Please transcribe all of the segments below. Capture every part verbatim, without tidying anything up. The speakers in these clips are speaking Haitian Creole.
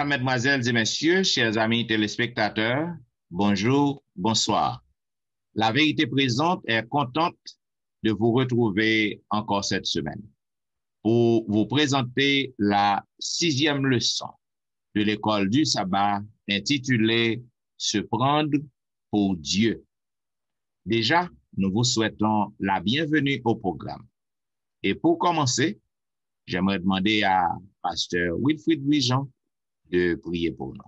Mesdames, Mesdemoiselles et Messieurs, chers amis téléspectateurs, bonjour, bonsoir. La Vérité Présente est contente de vous retrouver encore cette semaine pour vous présenter la sixième leçon de l'école du sabbat intitulée Se prendre pour Dieu. Déjà, nous vous souhaitons la bienvenue au programme. Et pour commencer, j'aimerais demander à pasteur Wilfrid Louis-Jean de prier pour nous.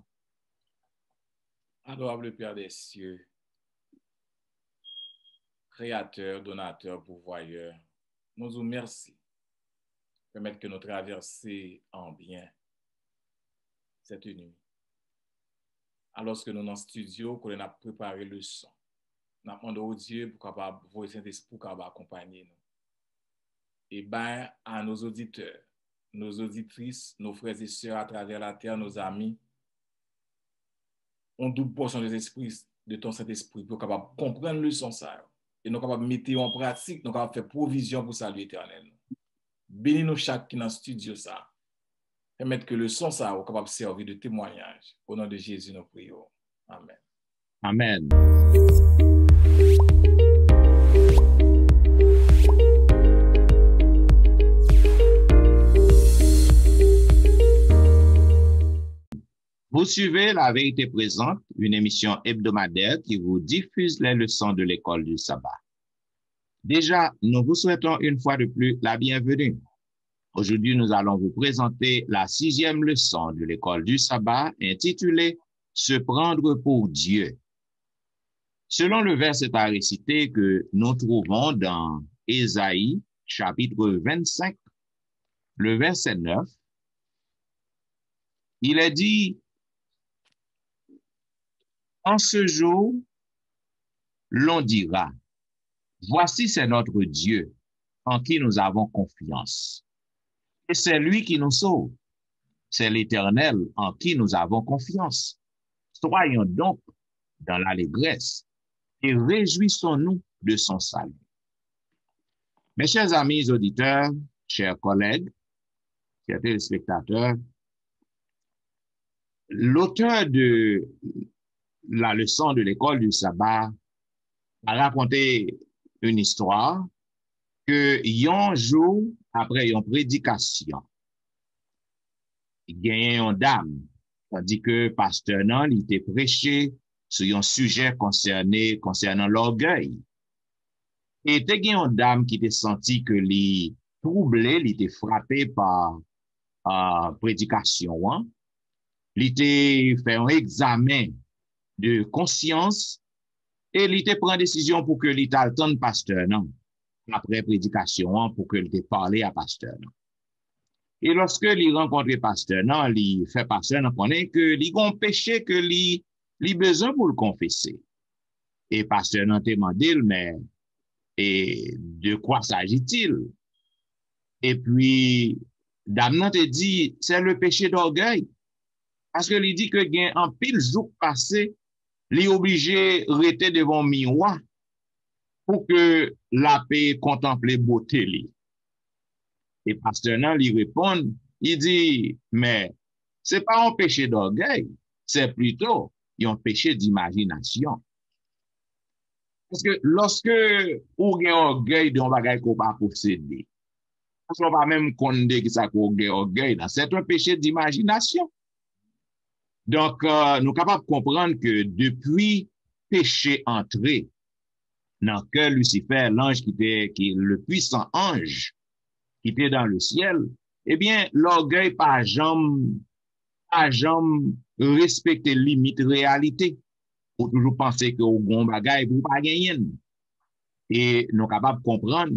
Adorable Père des cieux, créateur, donateur, pourvoyeur, nou di w mèsi. Pèmèt ke nou travèse an byen cette nuit. Alòske nou nan estidyo, kote n ap prepare leson, n ap mande w, Dye, pou kapab voye Sentespri w kapab akonpaye nou. Et ben, à nos auditeurs, nos auditrices, nos frères et sœurs à travers la terre, nos amis, yon doub pòsyon de Sentespri, de ton Sentespri, pou yo kapab konprann leson sa yo. E nou kapab mete yo an pratik, nou kapab fè pwovizyon pou sali etènèl nou. Beni nou chak ki nan estidyo sa. Pèmèt ke leson sa yo kapab sèvi de temwayaj. O non de Jezi, nou priye w. Amèn. Amèn. Vous suivez La Vérité Présente, une émission hebdomadaire qui vous diffuse les leçons de l'école du sabbat. Déjà, nous vous souhaitons une fois de plus la bienvenue. Aujourd'hui, nous allons vous présenter la sixième leçon de l'école du sabbat intitulée Se prendre pour Dieu. Selon le verset à réciter que nous trouvons dans Ésaïe chapitre vingt-cinq, le verset neuf, il est dit, En ce jour, l'on dira, Voici, c'est notre Dieu, en qui nous avons confiance. Et c'est lui qui nous sauve. C'est l'Éternel en qui nous avons confiance. Soyons donc dans l'allégresse et réjouissons-nous de son salut. Mes chers amis auditeurs, chers collègues, chers téléspectateurs, l'auteur de la leçon de l'école du sabbat a raconté une histoire que yon jou, apre yon predikasyon, genyen yon dam, tandi ke pastè nan li te preche sou yon sijè konsène, konsènan lògèy. E te gen yon dam ki te santi ke li twouble, li te frape pa, a, predikasyon an. Li te fè yon egzamen de konsyans e li te pran desizyon pou ke li t al tann pastè nan apre predikasyon an, pou ke li te pale a pastè nan. E lòske li rankontre pastè nan, li fè pastè nan konnen ke li gen yon peche ke li, li bezwen pou l konfese. E pastè nan te mande l, men, e de quoi s'agit-il? Epi, dam nan te di, c'est le péché d'orgueil. Paske li di ke gen anpil jou k pase, li oblije rete devan miwa pou ke l ape kontanple bote li. E pastè nan li reponn, li di, men, se pa yon peche dògèy, se plito yon peche dimajinasyon. Paske lòske ou gen ògèy de yon bagay ke w pa posede, paske w pa menm konn de kisa ke w gen ògèy la, c'est un péché d'imagination. Donk, euh, nou kapab konprann ke depi peche antre nan kè Lisifè, lanj ki te, ki le puissant ange ki te dans le ciel, ebyen, lògèy pa janm, pa janm respekte limit reyalite. Ou toujou panse ke ou gen yon bagay pou w pa genyen l. E nou kapab konprann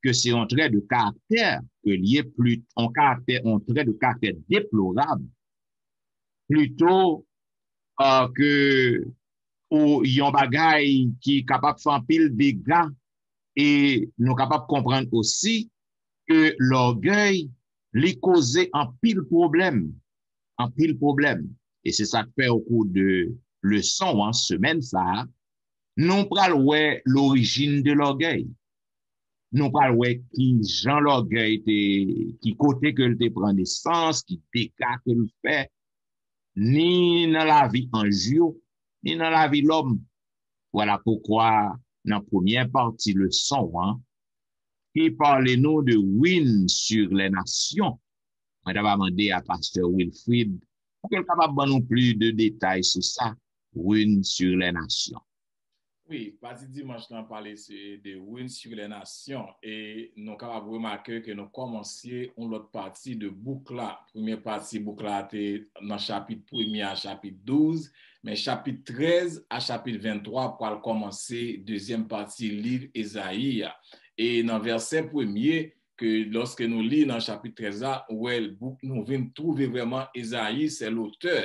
ke se yon trè de karaktè ke l ye, pli, yon karaktè, yon trè de karaktè deplorab, plito, euh, ke ou yon bagay ki kapab fè anpil dega, e nou kapab konprann osi ke lògèy, li koze anpil pwoblèm, anpil pwoblèm. E se sa k fè, o kou de leson an, semèn sa a, nou pral wè lorijin de lògèy. Nou pral wè ki jan lògèy te, ki kote ke l te pran nesans, ki dega ke l fè. ni nan lavi anj yo, ni nan lavi lòm. Vwala poukwa nan premyè pati leson an, ki pale nou de Ruines sur les Nations, mwen ta va mande a pastè Wilfrid pou ke l kapab ban nou plis de detay sou sa, Ruines sur les Nations. Wi, pati dimanch lan pale de Ruines sur les Nations e nou kapab remake ke nou kòmanse yon lòt pati de bouk la. Premyè pati bouk la te nan chapit premye a chapit douz, men chapit trèz a chapit venntwa pral kòmanse dezyèm pati liv Ezayi a. E nan vèsè premye, ke lòske nou li nan chapit trèz la, ou wè bouk nou vin twouve vrèman Ezayi se lotè.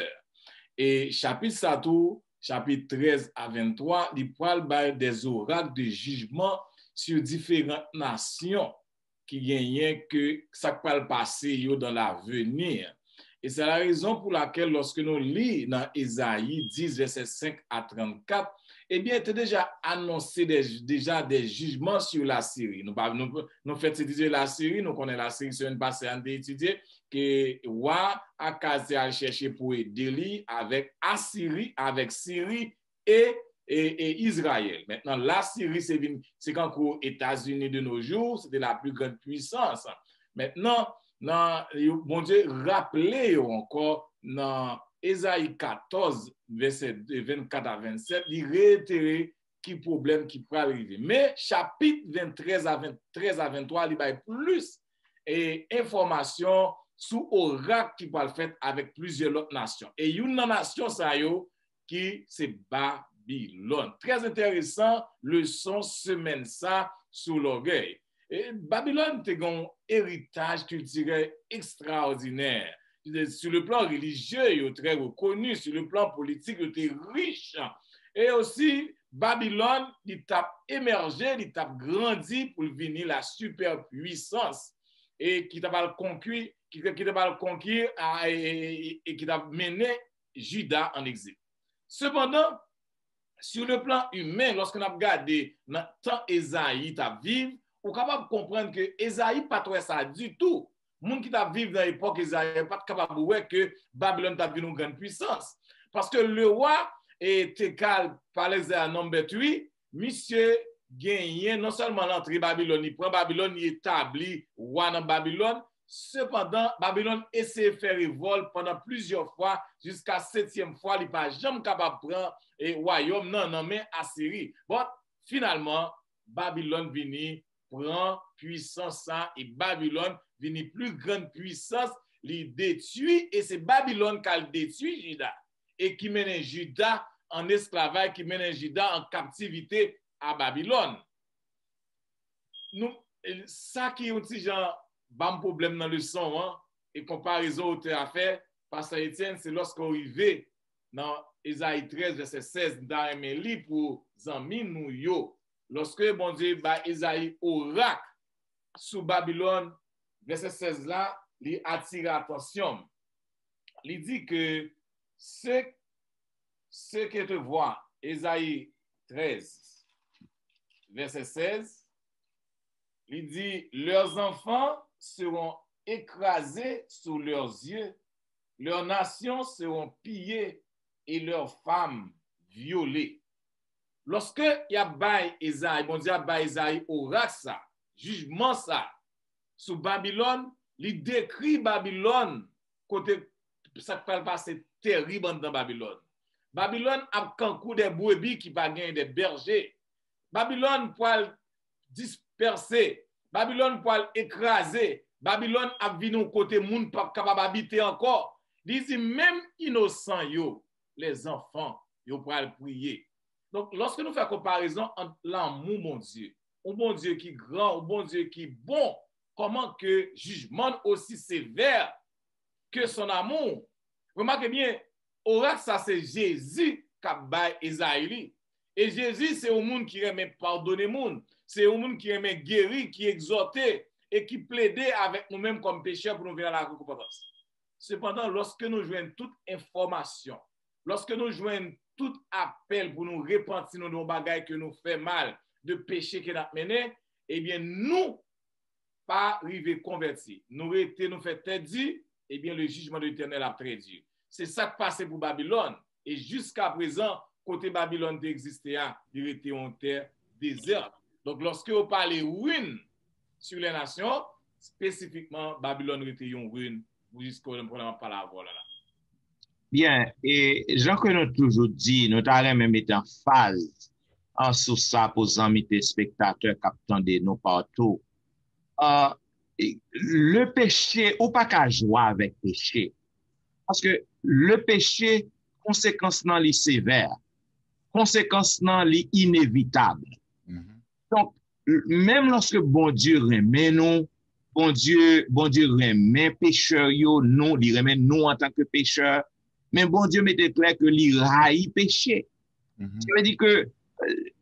E chapit sa tou, chapit trèz a venntwa, li pral bay des oracles de jijman sur diferan nasyon ki genyen ke sa k pral pase yo dans l'avenir. E se la rezon pou lakèl lòske nou li nan Ezayi dis vèsè senk a trannkat, ebyen te deja anonse deja de jijman sur Lasiri. Nou pa nou, nou fèt se di Lasiri, nou konnen Lasiri semèn pase a n te etidye ke wa Akaz te al chèche pou ede li avèk Asiri, avèk Siri e, e, e Izrayèl. Mentnan, Lasiri se vin, se kankou Etazini de nos jours, se te la plus grande puissance. Mentnan, nan, Bondye raple yo ankò nan Ezayi katòz, vèsè vennkat a vennsèt, li reyitere ki pwoblèm ki pral rive. Men, chapit venntrèz a ven, trèz a venntwa, li bay plis e, enfòmasyon sou orak ki pral fèt avèk plizyè lòt nasyon. E youn nan nasyon sa yo ki se Babilòn. Trè enteresan leson semèn sa sou lògèy. E, Babilòn te gen yon eritaj kiltirèl ekstraòdinè. Sur le plan religieux, yo trè rekoni. Sur le plan politik, yo te rich. E osi, Babilòn, li t ap emèje, li t ap grandi pou l vini la sipèpwisans e ki t ap al konkwi, ki, ki t ap al konkwi a, e, e, e, e ki t ap mennen Jida an egzil. Sepandan, sur le plan imen, lòske n ap gade nan tan Ezayi t ap viv, ou kapab konprann ke Ezayi pa t wè sa ditou. Moun ki t ap viv nan epòk Ezayi pa t kapab wè ke Babilòn t ap vin yon grann pwisans. Paske lewa e Tekal Palèzè a nonm bèt wi, misye genyen non sèlman l antre Babilòn, li pran Babilòn, li etabli wa nan Babilòn. Sepandan, Babilòn eseye fè revòl pandan plizyè fwa, jiska setyèm fwa, li pa janm kapab pran e, wayòm nan nan men Asiri. But, finalman, Babilòn vini pran pwisans sa e Babilòn vini pli grann pwisans, li detwi e se Babilòn k al detwi Jida e ki mennen Jida an esklavaj, ki mennen Jida an kaptivite a Babilòn. Nou, sa ki yon ti jan ban m pwoblèm nan leson an e konparezon otè a fè, pastè Etienne, se lòske w rive nan Ezayi trèz vèsè sèz, m ta renmen li pou zanmi nou yo. Lòske Bondye bay Ezayi orak sou Babilòn, vèsè sèz la, li atire atansyon m. Li di ke ce, ce que te vois, Ezayi trèz, vèsè sèz, li di, leurs enfants seront écrasés sous leurs yeux, leurs nations seront pillées et leurs femmes violées. Lòske y ap bay Ezayi, Bondye ap bay Ezayi orak sa, jijman sa sou Babilòn, li dekri Babilòn kote sa k pral pase terib anndan Babilòn. Babilòn ap kankou de brebi ki pa gen de bèje. Babilòn pral dispèse. Babilòn pral ekraze. Babilòn ap vin yon kote moun p ap kapab abite ankò. Li di menm inosan yo, les enfants, yo pral priye. Donk, lòske nou fè konparezon ant lanmou Bondye, yon Bondye ki gran, yon Bondye ki bon, kòman ke jijman l osi sevè ke son amour? Remake byen, orak sa se Jezi k ap bay Ezayi li. E Jezi se yon moun ki renmen padone moun, se yon moun ki renmen geri, ki egzòte e ki plede avèk nou menm kòm pechè pou nou vin a la repantans. Sepandan, lòske nou jwenn tout enfòmasyon, lòske nou jwenn tout apèl pou nou repanti nou de yon bagay ke nou fè mal, de peche ke n ap mennen, ebyen, nou pa rive konvèti. Nou rete, nou fè tèt di, ebyen, le jijman de Letènèl ap trè di. Se sa k pase pou Babilòn. E jiska prezan, kote Babilòn te egziste a, li rete yon tè dezè. Donk, lòske yo pale ruine sur les nations, espesifikman, Babilòn rete yon ruine pou jiska pandan m ap pale avè w la. Byen, e jan ke nou toujou di, nou ta renmen mete anfaz an sou sa pou zanmi telespektatè k ap tande nou patou. Uh, le peche, ou pa ka jwe avèk peche. Paske le peche, konsekans nan li sevè. Konsekans nan li inevitab. Donk, menm lòske Bondye renmen nou, Bondye, Bondye renmen pechè yo, nou, li renmen nou antanke pechè, men Bondye mete klè ke li rayi peche. Sa vle di ke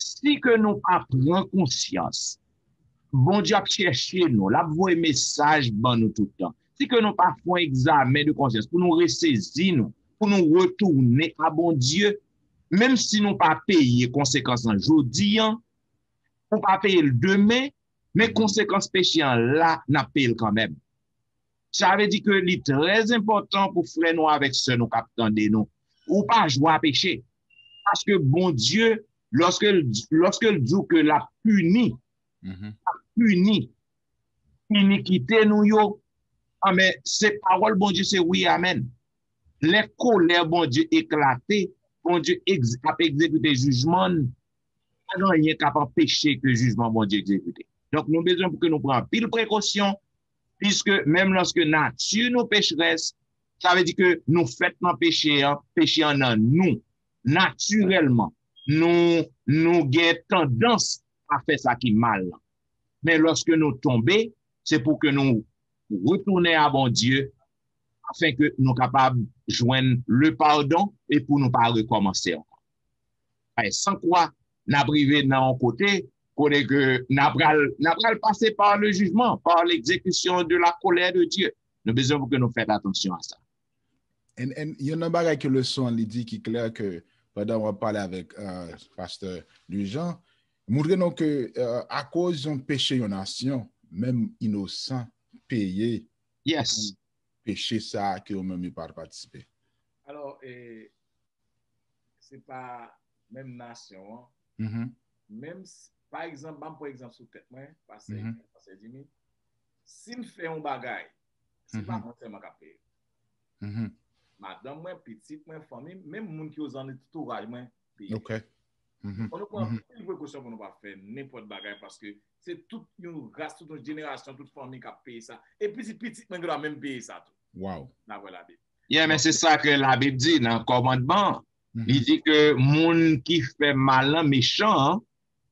si ke nou pa pran konsyans, Bondye ap chèche nou, l ap voye mesaj ban nou tout tan. Si ke nou pa fè yon egzamen de konsyans pou nou resezi nou, pou nou retounen a Bondye, menm si nou pa peye konsekans lan jodi an, ou pa peye l demen, men konsekans peche an la, n ap peye l kanmenm. Sa vle di ke li trè enpòtan pou frè nou avèk sè nou k ap tande nou. Ou pa jwe a peche. Paske Bondye, lòske l, lòske l di w ke l ap pini, l ap pini inikite nou yo, anben, se pawòl Bondye, se wi, amèn. Lè kolè Bondye eklate, Bondye egz, ap egzekite jijman l, pa gen anyen k ap anpeche ke jijman Bondye egzekite. Donk, nou bezwen pou ke nou pran anpil prekosyon, piske menm lòske nati nou pecherès, sa vle di ke nou fèt nan peche an, peche an nan nou. Natirèlman, nou, nou gen tandans a fè sa ki mal lan. Men lòske nou tonbe, se pou ke nou retounen a Bondye, afin ke nou kapab jwenn le pardon e pou nou pa rekòmanse ankò. Ay, san kwa, n ap rive nan yon kote, kote ke n ap pral, n ap pral pase pa le jijman, pa l'exécution de la colère de Dieu. Nou bezwen pou ke nou fèt atansyon a sa. And, and, yon nan bagay ke leson an li di ki klè ke pandan w ap pale avèk uh, pastè Louis Jean, montre nou ke uh, akoz yon peche yon nasyon, menm inosan peye yes. Peche sa ke yo menm yo pa patisipe. Alò, e, se pa menm nasyon an. Mm -hmm. Menm, pa egzanp, ban m pran egzanp sou tèt mwen, pastè, mm -hmm. Pastè Jimmy. Si m fè yon bagay, se pa mwen sèlman k ap peye. Madanm mwen, pitit mwen, fanmi m, menm moun ki ozan antouraj mwen peye. Ok. Fò nou pran anpil prekosyon pou nou pa fè nenpòt bagay paske se tout yon ras, tout yon jenerasyon, tout fanmi k ap peye sa. E pitit pitit mwen gen dwa menm peye sa tou. Wow. N ap wè Labib. Yeah, men se sa ke Labib di nan kòmandman. Li di ke moun ki fè mal lan, mechan an,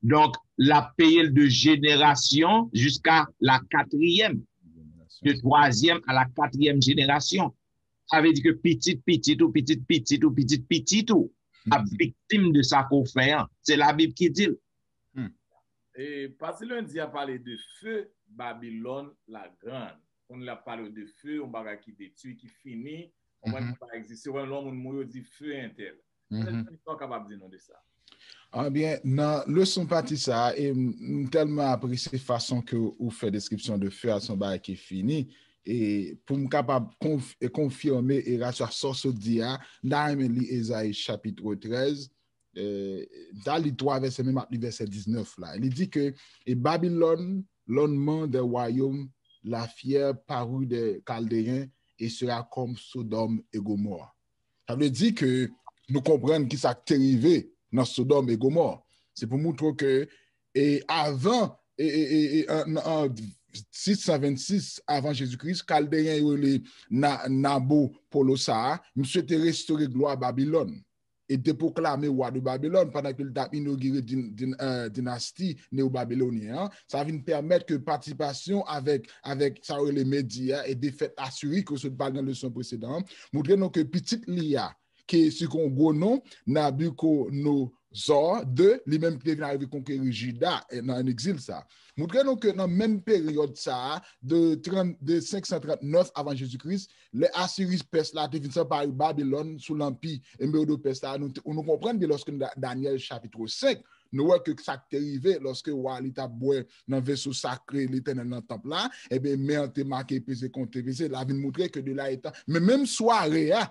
donk, l ap peye l de jenerasyon jiska la katriyèm, de twazyèm a la katriyèm jenerasyon. Sa vle di ke pitit pitit ou, pitit pitit ou, pitit pitit ou ap viktim de sa ke w fè an. Se Labib ki di l. E pati lendi a pale de feu Babylone la Grande. Kounye a l ap pale w de feu, yon bagay ki detwi, ki fini, yon bagay ki pa egziste. Ou wè lè yon moun mouri, yo di feu entèl. Kisa w kapab di nou de sa? Anbyen, nan leson pati sa a, e m tèlman apresye fason ke ou fè deskripsyon de feu a, se yon bagay ki fini. E pou m kapab konf, e konfime e rasire sa w sot di a, m ta renmen li Ezayi chapit trèz, e, m ta li twa vèsè, men m ap li vèsè diznèf la. Li di ke, et Babylone, l'ornement des royaumes, la fière parure des Chaldéens, et sera comme Sodome et Gomorrhe. Sa vle di ke nou konprann ki sa k te rive nan Sodòm e Gomò. Se pou montre ke e avan e, e, e, e, an, an sis san vennsis avan Jezi Kris, Kaldeyen yo rele Na, Nabo Polo sa a, misye te restore glwa Babilòn. E te pwoklame wa de Babilòn pandan ke l t ap inogire din, din, eh, dinasti neyo-babilonyen an. Sa vin pèmèt ke patisipasyon avèk, avèk sa yo rele Medi a e defèt Asiri ke yo sot pale nan leson presedan an, montre nou ke pitit li a, ke se yon gwo non, Nabukodonozò de, li menm ki te vin arive konkeri Jida, eh, nan, an egzil sa. Montre nou ke nan menm peryòd sa a, de trant, de senk san trantnèf avan Jezi Kris, lè Asiri Pès la te vin sanpare Babilòn sou lanpi Medo-Pès la, nou, nou konprann byen lòske nou Da, Danyèl chapit senk, nou wè ke sa k te rive lòske wa li t ap bwè nan veso sakre Letènèl nan tanp la, ebyen, men an te make peze kont te peze, la vin montre ke de la etan, men menm sware a,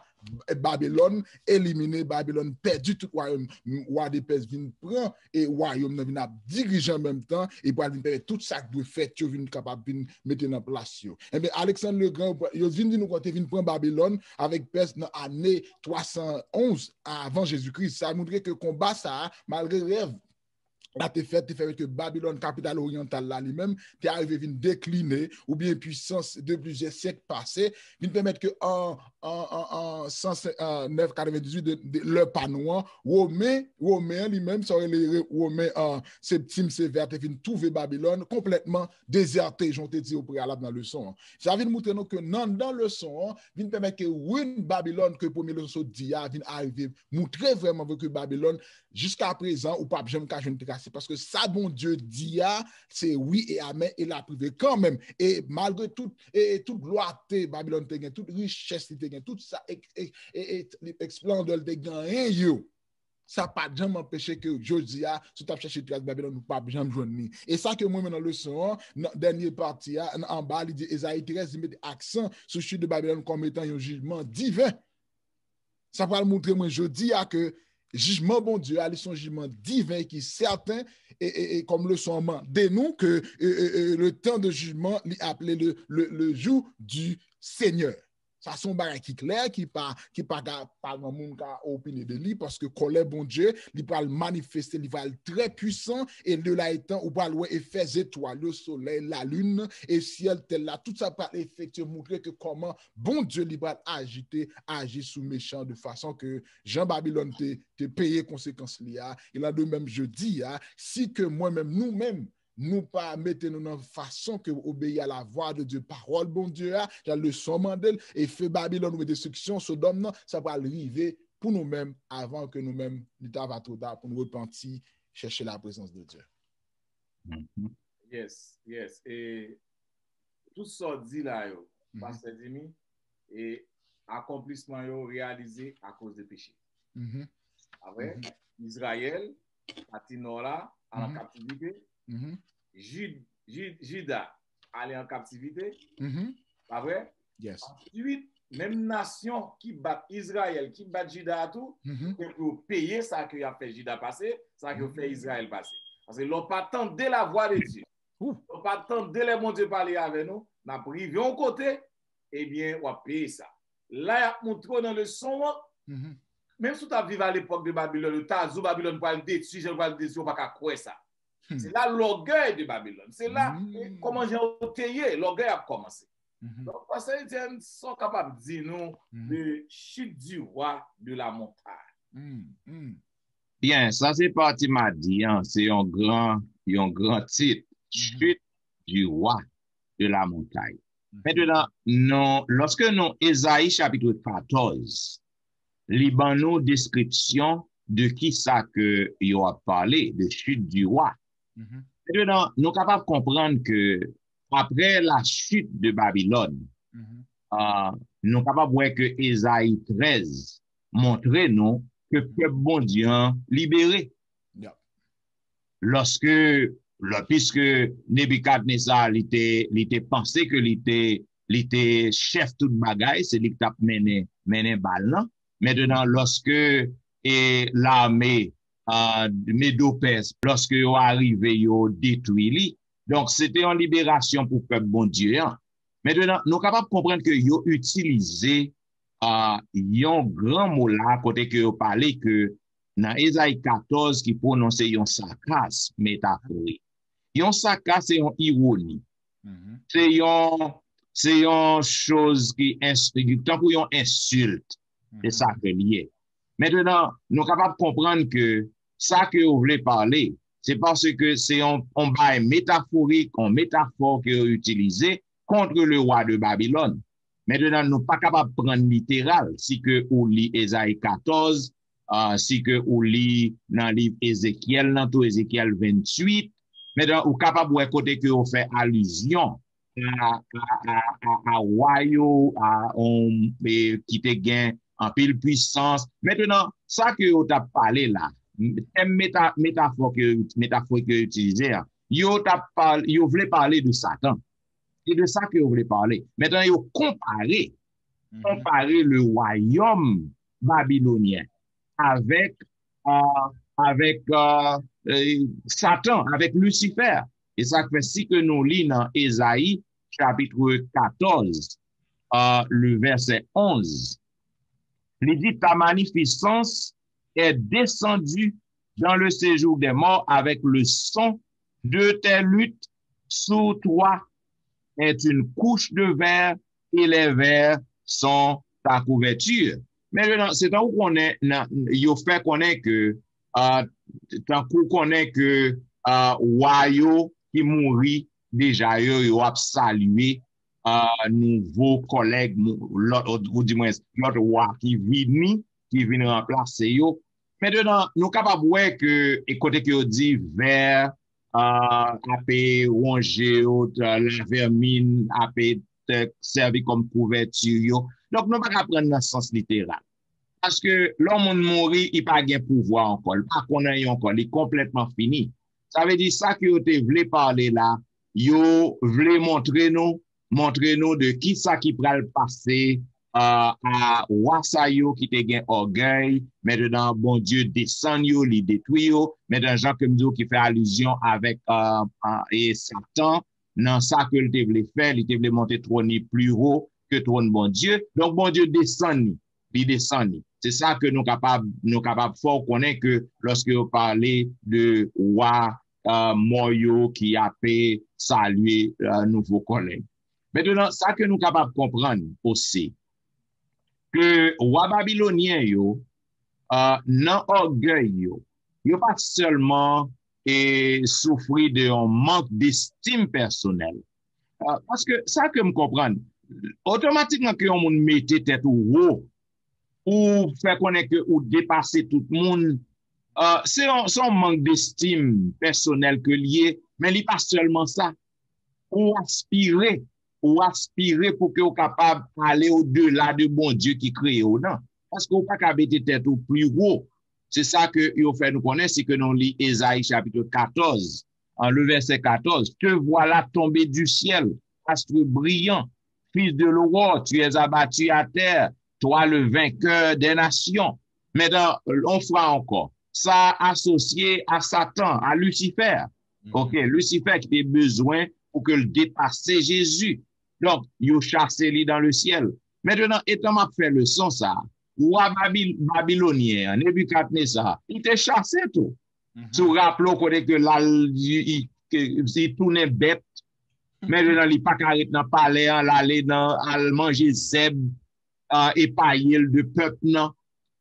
Babilòn elimine, Babilòn pèdi tout wayòm. Wa de Pès vin pran e wayòm nan, vin ap dirije an menm tan, e pral vin pèmèt tout sa k dwe fèt yo vin kapab vin mete nan plas yo. Enben, Aleksann Legan, yo vin di nou konn te vin pran Babilòn avèk Pès nan ane twa san onz avan Jezikri. Sa montre ke konba sa a, malgre rèv la te fèt, te fè ke Babilòn, kapital oryantal la, li menm, te arive vin dekline, oubyen pwisans de plizyè syèk pase, vin pèmèt ke an, an, an, an san nèf katrevendizuit de, de lè pa nou an, Women, Women an li menm, sa yo rele Women an Septim Sevè te vin twouve Babilòn konplètman dezète, jan w te di opreyalab nan leson an. Sa vin montre nou ke nan, nan leson an, vin pèmèt ke ruin Babilòn, ke premye leson sot di a, vin arive moutre vrèman vre ke Babilòn, jiska prezan, ou p ap janm ka jwenn trase. Paske sa Bondye di a, se wi e amèn, e l ap rive kanmenm. E malgre tout, e, e tout glwa te Babilòn te gen, tout richès li te gen, tout sa, e, e, e, e, e, esplandè l te genyen yo, sa pa t janm anpeche ke jodi a, si w t ap chèche tras Babilòn, ou p ap janm jwenn li. E sa ke mwen, men nan leson an, nan dènye pati a, an, anba, li di Ezayi trèz, li mete aksan sou chit de Babilòn kòm etan yon jijman diven. Sa pral montre mwen jodi a ke jijman Bondye a, li se yon jijman diven ki sèten, e, e, e kòm leson an mande nou ke, e, e, e, le temps de jugement, li aple le, le, le jour du Seigneur. Sa se yon bagay ki klè, ki pa, ki pa ka, pa gen moun ka opine de li, paske kòlè Bondye, li pral manifeste, li pral trè pwisan, e de la etan, ou pral wè efè zetwal yo, solèy, lalin, e syèl, tèl la, tout sa pral efektye, montre ke kòman Bondye li pral ajite, aji sou mechan de fason ke jan Babilòn te, te peye konsekans li a, il en est de même jodi a, si ke mwen menm, nou menm, nou pa mete nou nan fason ke obeyi a la vwa de Dye, pawòl Bondye a, jan leson mande l, e fe Babilòn oubyen destriksyon Sodòm nan, sa pral rive pou nou menm avan ke nou menm, li ta va twò ta pou nou repanti, chèche la prezans de Dye. Mhm. Yes, yes. E tout sa w di la yo, Mhm. Pastè Jimmy, e akonplisman yo reyalize akoz de peche. Mhm. Apre, Mhm. Izrayèl pati nò la, al an Mhm. kaptivite. Mhm. Jid, Jid, Jida ale an kaptivite. Mhm. Apre, Yes. answit, menm nasyon ki bat Izrayèl, ki bat Jida a tou, Mhm. fòk yo peye sa ke y ap fè Jida pase, sa ke yo fè Mhm. Izrayèl pase. Paske lè w pa tande lavwa de Dye, Ouh. lè w pa tande lè Bondye pale avè nou, n ap rive yon kote, ebyen, w ap peye sa. La, y ap montre w nan leson an, Mhm. menm si w t ap viv alepòk de Babilòn, yo ta di w Babilòn pral detwi, jan l pral detwi, w pa ka kwè sa. Hmm. Se la lògèy de Babilòn. Se la, Hmm. e, kòman jan yo te ye, lògèy ap kòmanse. Mhm. Donk, Pastè Etienne, sa w kapab di nou Mhm. de chute du roi de la montagne? Hmm. Hmm. Byen, sa se pati m a di an, se yon gran, yon gran tit, Mhm. Chute du roi de la montagne. Mhm. Mentnan, nou, lòske nou, Ezayi chapit katòz, li ban nou deskripsyon de ki sa ke yo ap pale, de chute du roi. Mhm. Mentnan, nou kapab konprann ke apre la chute de Babilòn, Mhm. ah, nou kapab wè ke Ezayi trèz montre nou ke pèp Bondye an libere. Yep. Lòske, lò, piske Nebikadneza, li te, li te panse ke li te, li te chèf tout bagay, se li ki t ap mennen, mennen bal lan. Mentnan, lòske, e, lame, ah, Medo-Pès, lòske yo arive, yo detwi li. Donk, se te yon liberasyon pou pèp Bondye an. Mentnan, nou kapab konprann ke yo itilize, ah, yon gran mo la, kote ke yo pale ke nan Ezayi katòz ki pwononse yon sakas metaforik. Yon sakas se yon iwoni. Mhm. Se yon, se yon choz ki ins-, tankou yon ensilt. Se sa ke l ye. Mentnan, nou kapab konprann ke sa ke yo vle pale, se paske se yon, yon bagay metaforik, yon metafò ke yo itilize contre le roi de Babylone. Mentnan, nou pa kapab pran literal, si ke ou li Ezayi katòz, ah, si ke ou li nan liv Ezekyèl nan tou, Ezekyèl venntuit, mentnan, ou kapab wè kote ke yo fè alizyon a, a, a, a, a wa yo, a, on, e, ki te gen anpil pwisans. Mentnan, sa ke yo t ap pale la, tèm meta, metafò ke, metafò ke yo itilize a, yo t ap pale, yo vle pale de Satan. Se de sa ke yo vle pale. Mentnan, yo konpare konpare le wayòm babilonyen avèk, euh, avèk euh, euh, Satan, avèk Lisifè. E sa k fè si ke nou li nan Ezayi chapit katòz, euh, le vèsè onz, li di, ta magnificence est descendue dans le séjour des morts avec le son de tes luths, sur toi est une couche de verre et les vers sont ta couverture. Mentnan, se tankou konnen, nan, yo fè konnen ke, uh, tankou konnen ke uh, wa yo ki mouri deja yo, yo ap salye uh, nouvo kòlèg, lòt, ou di mwen, lòt wa ki vini, ki vin ranplase yo. Mentnan, nou kapab wè ke e kote ke yo di vè uh, ape wonje yo, lavèmin ape sèvi kòm kouvèti yo. Donk, nou pa ka pran nan sans literal. Paske lè yon moun mouri, li pa gen pouvwa ankò, li pa konn anyen ankò, li konplètman fini. Sa vle di sa ke yo te vle pale la, yo vle montre nou, montre nou de ki sa ki pral pase uh, a wa sa yo ki te gen ògèy. Mentnan, Bondye desann yo, li detwi yo. Mentnan, jan ke m di w ki fè alizyon avèk uh, uh, e Satan, nan sa ke l te vle fè, li te vle monte twòn li pli wo ke twòn Bondye. Donk, Bondye desann li, li desann li. Se sa ke nou kapab, nou kapab fè w konnen ke lòske yo pale de wa uh, mò yo ki ape salye uh, nouvo kòlèg. Mentnan, sa ke nou kapab konprann osi, ke wa babilonyen yo, uh, nan ògèy yo, yo pa sèlman e soufri de yon mank destim pèsonèl. Uh, paske sa ke m konprann, otomatikman ke yon moun mete tèt ou wo, ou fè konnen ke ou depase tout moun, uh, se yon, se yon mank destim pèsonèl ke l ye, men li pa sèlman sa. Ou aspire, ou aspire pou ke ou kapab ale odela de Bondye ki kreye w nan. Paske ou pa ka mete tèt ou pli wo. Se sa ke yo fè nou konnen si ke nou li Ezayi chapit katòz, an le vèsè katòz, te voilà tombé du ciel, astre brillant, fils de l'aurore, tu es abattu à terre, toi le vainqueur des nations. Mentnan, yon fwa ankò, sa asosye a Satan, a Lisifè. Ok, Lisifè ki te bezwen pou ke l depase Jezi. Donk, yo chase li dan le syèl. Mentnan, etan m ap fè leson sa, wa Babil, babilonyen an, Nebikadneza, li te chase tou. Si w raple w kote ke l al, li, li, ke, li tounen bèt, mentnan li pa ka ret nan palè an, l ale nan, al manje zèb, uh, epaye l de pèp nan.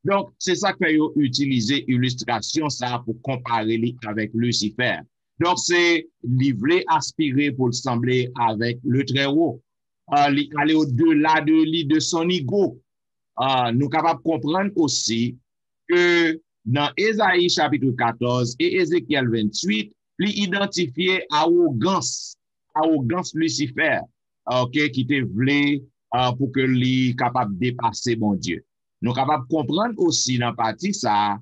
Donk, se sa k fè yo itilize ilistrasyon sa a pou konpare li avèk Lisifè. Donk, se li vle aspire pou l sanble avèk le Trè Wo. Uh, li ale odela de li, de son ego. Uh, nou kapab konprann osi ke nan Ezayi chapit katòz e Ezekyèl venntuit, li idantifye awogans, awogans Lisifè, ok, ki te vle uh, pou ke li kapab depase Bondye. Nou kapab konprann osi nan pati sa a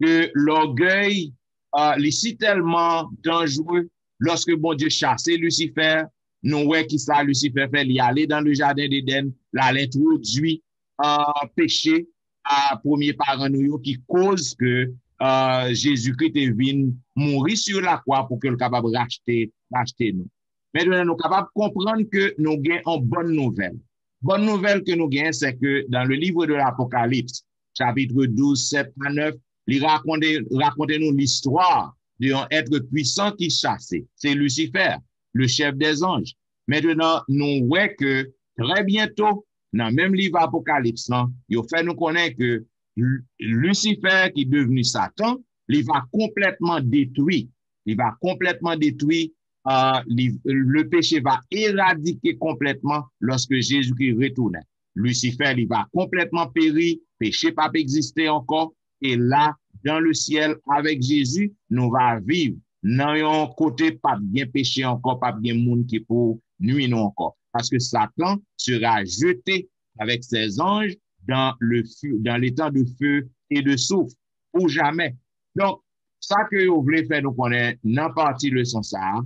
ke lògèy uh, li si tèlman danjere. Lòske Bondye chase Lisifè, nou wè ki sa Lisifè fè, li ale dan le jaden Edenn, l al entwodui uh, peche a premye paran nou yo ki koz ke uh, Jezikri te vin mouri sou lakwa pou ke l kapab rachte, rachte nou. Mentnan, nou kapab konprann ke nou gen yon bòn nouvèl. Bòn nouvèl ke nou gen, se ke dans le livre de l'Apocalypse, chapitre douze, sept à neuf, li rakonte, rakonte nou listwa de yon être puissant ki chase. Se Lisifè, le chef des anges. Mentnan, nou wè ke trè byento, nan menm liv Apokalips lan, yo fè nou konnen ke L-, Lisifè ki devni Satan, li va konplètman detwi. Li va konplètman detwi. Uh, li, le péché va éradiquer complètement lorsque Jésus-Christ retourne. Lisifè, li va konplètman peri, peche p ap egziste ankò. E la, dans le ciel avec Jésus, nou va viv nan yon kote p ap gen peche ankò, p ap gen moun ki pou nwi nou ankò. Paske Satan sera jeté avec ses anges dans le feu, dans l'étang de feu et de soufre, ou jamè. Donk, sa ke yo vle fè nou konnen nan pati leson sa a,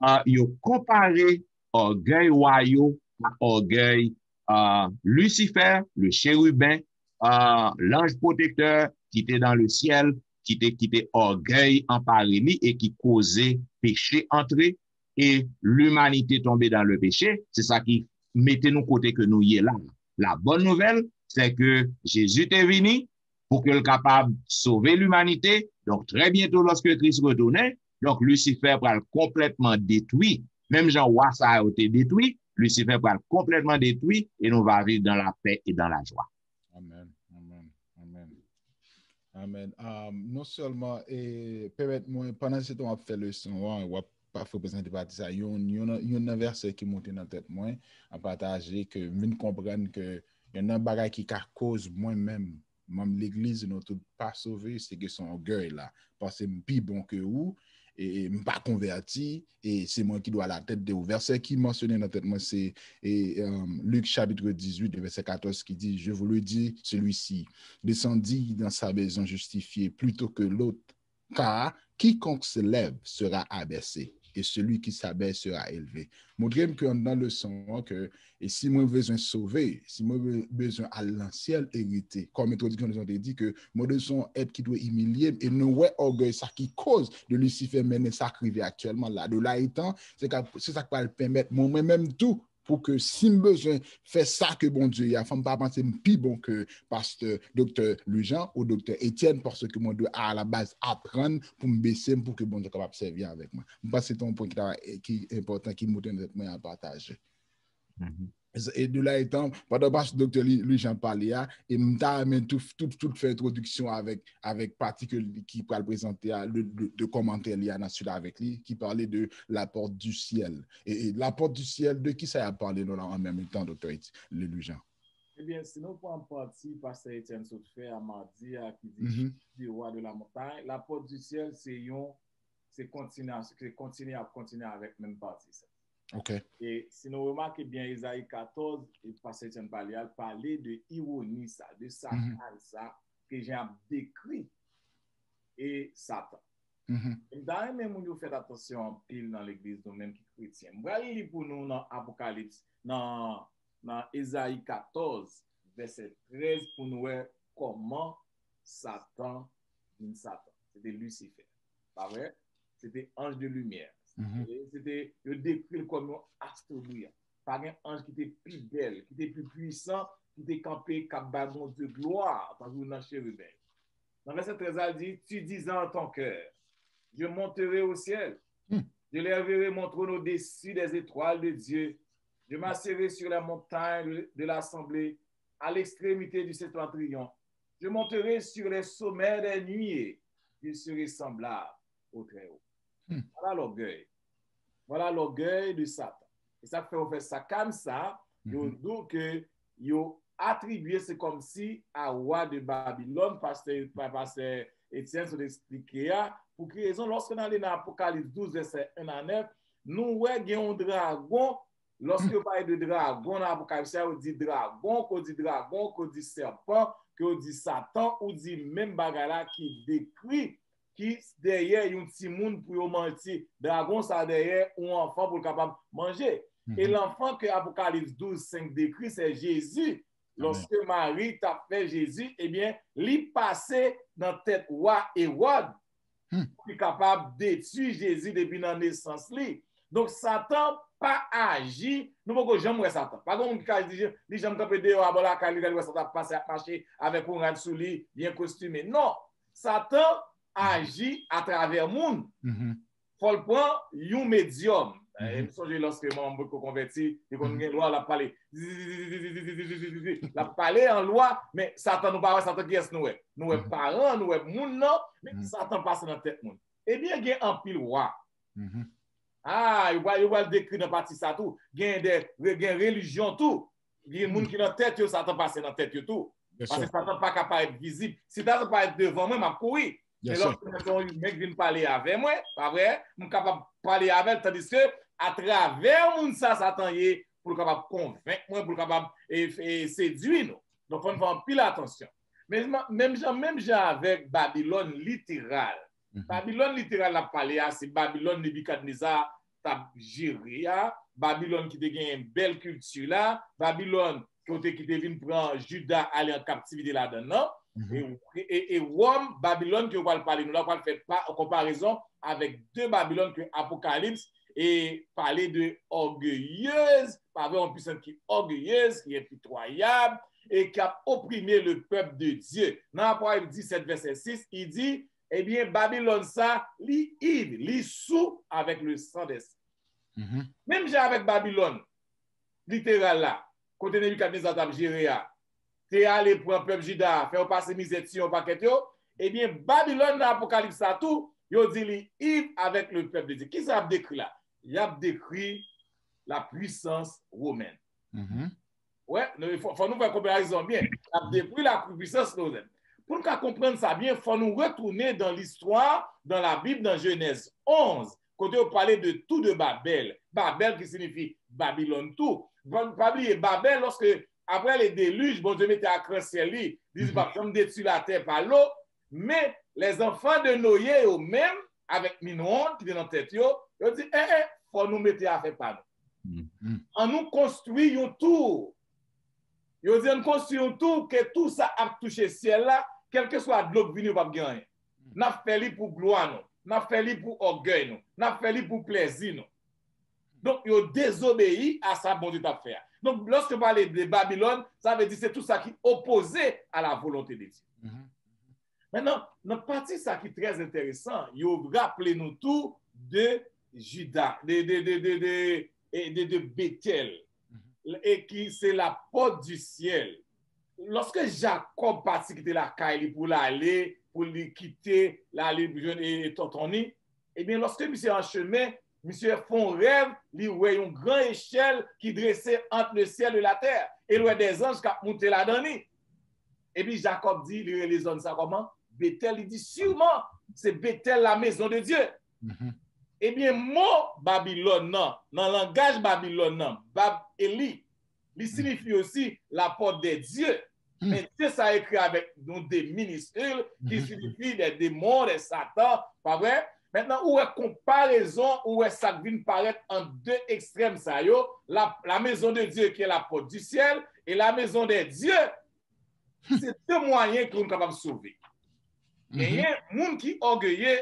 uh, yo konpare ògèy wa yo a ògèy euh, Lucifer, le chérubin, euh, l'ange protecteur qui était dans le ciel, ki te kite ògèy anpare li e ki koze peche antre, e limanite tonbe dan le peche. Se sa ki mete nou kote ke nou ye la. La bonne nouvelle, c'est que Jésus te vini pou ke l kapab sove limanite. Donk, trè byento, lòske Kris retounen, donk, Lisifè pral konplètman detwi. Menm jan wa sa yo te detwi, Lisifè pral konplètman detwi e nou va viv dans la paix et dans la joie. Amen. Amen. Amen. Amen. Um, non sèlman, e, pèmèt mwen, pandan se tan w ap fè leson an, w ap pa reprezante pati sa, yon, yon, yon nan vèsè ki monte nan tèt mwen, an pataje, ke m vin konprann ke yon nan bagay ki ka koz mwen menm, manm legliz, nou tout pa sove, se kesyon ògèy la. Panse m pi bon ke ou, e, e m pa konvèti, e se mwen ki dwe alatèt de ou. Vèsè ki mansyone nan tèt mwen, se e, um, Lik chapit dizuit, vèsè katòz ki di, Je vous le dis, celui-ci descendit dans sa maison justifié plutôt que l'autre, car quiconque se lève sera abaissé, et celui qui s'abaisse sera élevé. Montre m ke anndan leson an ke, e si mwen bezwen sove, si mwen be- bezwen al nan syèl erite, kòm entwodiksyon leson te di ke mwen bezwen yon èt ki dwe imilye m, e nou wè ògèy sa ki koz de Lisifè mennen sa k rive aktyèlman la. De la etan, se ka- se sa k pral pèmèt mwen, mwen menm tou, pou ke si m bezwen fè sa ke Bondye ye a, fò m pa panse m pi bon ke pastè, doktè Louis Jean ou doktè Etienne, paske mwen dwe alabaz aprann pou m bese m, pou ke Bondye kapab sèvi avèk mwen. M panse se yon pwen ki ta- ki enpòtan, ki monte nan tèt mwen a pataje. E de la etan, pandan pastè doktè Louis Jean pale a, e m ta renmen tout, tout, tout fè entwodiksyon avèk, avèk pati ke li- ki pral prezante a, de, de, de kòmantè li a nan Sud avèk li, ki pale de la porte du ciel. E, e la porte du ciel, de ki sa y ap pale nou la an menm tan, doktè Louis Jean? Ebyen, si nou pran pati pastè Etienne sot fè a madi a ki di, Mhm. Jésus, roi de la montagne, la porte du ciel se yon, se kontinye, se kontinye ap kontinye avèk menm pati sa. Ok. E si nou remake byen, Ezayi katòz, e pastè Etienne pale a, l pale de iwoni sa, de sakaj sa, ke Jan ap dekri e Satan. Mhm. E m ta renmen moun yo fè atansyon anpil nan legliz nou menm ki kretyen. M pral li pou nou nan Apokalips, nan, nan Ezayi katòz, vèsè trèz, pou nou wè kòman Satan vin Satan. Se te Lisifè. Pa vre? Se te anj de limyè. Mhm. E se te, yo dekri l kòm yon astre briyan. Pa gen anj ki te pi bèl, ki te pi pwisan, ki te kanpe, k ap bay Bondye glwa, tankou nan cheriben. Nan vèsè trèz la, li di, Tu disais en ton cœur, Je monterai au ciel. Hmm. J'élèverai mon trône au-dessus des étoiles de Dieu. Je m'assiérai sur la montagne de l'assemblée, à l'extrémité du septentrion. Je monterai sur les sommets des nuées. Je serai semblable au Très-Haut. Hmm. Voilà l'orgueil. Voilà l'orgueil de Satan. E sa k fè yo fè sakaj sa, yo Mhm. di ke yo atribye, se kòmsi a wa de Babilòn, pastè, pa- pastè Etienne sot eksplike a, pou ki rezon, lòske n ale nan Apokalips douz, vèsè en a nèf, nou wè gen yon dragon, lòske yo pale de dragon nan Apokalips la, yo di dragon, ke yo di dragon, ke yo di sèpan, ke yo di Satan, ou di menm bagay la ki dekri ki dèyè yon timoun pou yo manje. Dragon sa dèyè yon anfan pou l kapab manje. E lanfan ke Apokalips douz senk dekri, se Jezi. Lòske Mari t ap fè Jezi, ebyen, li pase nan tèt wa Ewòd Hmm. pou li kapab detwi Jezi depi nan nesans li. Donk, Satan pa aji, nou poko janm wè Satan. Pa gen moun ki ka di li janm kanpe deyò a bò lakay li, lè l wè Satan ap pase, ap mache avèk yon rad sou li, byen kostime. Non, Satan aji atravè moun. Mhm. Fò l pran yon medyòm. Mhm. M sonje lòske manman m poko konvèti, li konn Mhm. gen lwa, l ap pale. L ap pale an lwa, men Satan, nou pa wè Satan kiyès nou wè. Nou wè Mhm. paran, nou wè moun nan, men Mhm. Satan pase nan tèt moun. Ebyen, gen anpil wa. Mhm. Ah, yo pral, yo pral dekri nan pati sa tou. Gen de, gen relijyon tou. Gen moun ki nan tèt yo, Satan pase nan tèt yo tou. Yes, Paske sir. Satan pa ka parèt vizib. Si Satan parèt devan mwen, m ap kouri. Men Yes, sir. lòske mwen se yon imen k vin pale avè mwen, pa vre? M kapab pale avè l, tandiske atravè moun sa Satan ye, pou l kapab konvenk mwen, pou l kapab e, e, sedui nou. Donk, fò n fè anpil atansyon. Men, menm jan, menm jan avèk Babilòn literal. Mhm. Babilòn literal l ap pale a, se Babilòn Nebikadneza t ap jere a, Babilòn ki te gen bèl kilti la, Babilòn kote ki te vin pran Jida ale an kaptivite ladan l nan. E, e, e Wòm, Babilòn ke yo pral pale nou la, pral fè pa, konparezon avèk de Babilòn ke Apokalips e pale de ògeyez, pa vre, yon pwisans ki ògeyez, ki enpitwayab, e ki ap oprime le pèp de Dye. Nan Apokalips disèt, vèsè sis, li di, ebyen, Babilòn sa, li iv, li sou avèk le san dè sen. Menm jan avèk Babilòn literal la, kote Nebikadneza t ap jere a, te ale pran pèp Jida a, fè yo pase mizè, tiye yon pakèt yo, ebyen, Babilòn nan Apokalips la tou, yo di li iv avèk le pèp de Dye. Kisa y ap dekri la? Y ap dekri la pwisans womèn. Wè, nou, fò, fò nou fè konparezon byen. Y ap dekri la pwisans womèn. Pou n ka konprann sa byen, fò nou retounen dan listwa, dan Labib, dan Jenèz onz, kote yo pale de Tour de Babèl. Babèl ki siyifi Babilòn tou. Pa, pa bliye, Babèl, lòske, apre le delij, Bondye mete akansyèl li, li di, "M p ap janm detwi latè pa lo." Men, les enfants de Noé yo menm, avèk Nimwòd ki te nan tèt yo, yo di, "Eh, eh, fò nou mete afè pa nou. An nou konstwi yon tou." Yo di, "An n konstwi yon tou, ke tou sa ap touche syèl la, kèlkeswa dlo k vini, yo p ap gen anyen. N ap fè li pou glwa nou, n ap fè li pou ògèy nou, n ap fè li pou plèzi nou." Donk, yo dezobeyi a sa Bondye t ap fè a. Donk, lòske yo pale de Babilòn, sa vle di se tou sa ki opoze a la volonte de Dye. Mentnan, nan pati sa ki trè enteresan, yo raple nou tou de Jida, de, de, de, de, de, e de, de Betèl, e ki se la pòt di syèl. Lòske Jakòb pati kite lakay li pou l ale, pou li kite, l ale pou jwenn, e, e tonton ni, ebyen, lòske misye an chemen, misye fè yon rèv, li wè yon gran echèl ki drese ant le syèl e latè, e l wè dèzanj k ap moute ladan li. Epi Jakòb di, li rele zòn sa kòman? Betèl. Li di, "Sûrement, c'est Bethel, la maison de Dieu." Ebyen, mo Babilòn nan, nan langaj Babilòn nan, Bab Eli, li siyifi osi la porte des dieux. Men Dye sa ekri avèk yon D miniskil, ki siyifi des démons, des Satan, pa vre? Mentnan, ou wè konparezon, ou wè sa k vin parèt ant de ekstrèm sa yo, la, la maison de Dieu qui est la porte du ciel et la maison des dieux, se de mwayen ke nou kapab sove. Genyen moun ki ògeye,